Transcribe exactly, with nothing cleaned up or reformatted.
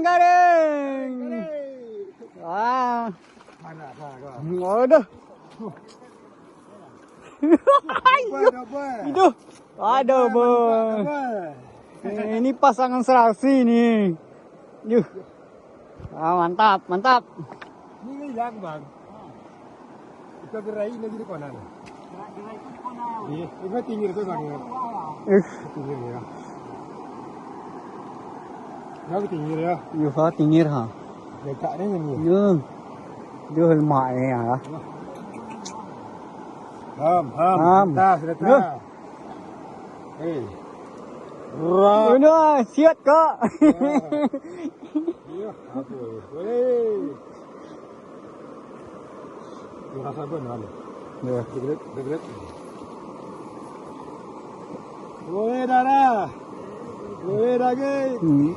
Garing. Ah. Waduh. Aduh. Aduh, Bang. Ini pasangan serasi nih. Yuh. Ah, mantap, mantap. Ini ilang, Bang. Ito gerai lagi di konan. Iya, ini tinggi itu, Bang, ya. Tinggi ya. Ya, tinggi ya. Yuh, ha, tinggi ha. Letak ini. Yuh. Yuh, lemak ini ya. Ham, ham. Ham. Letak, letak. Yuh. Hei. Rak. Ini siat, Kak. Iya, apa? Hei. Ini rasa apa, Nal? Iya. Degret, degret. Woi, dara. Woi, dagi. Hmm.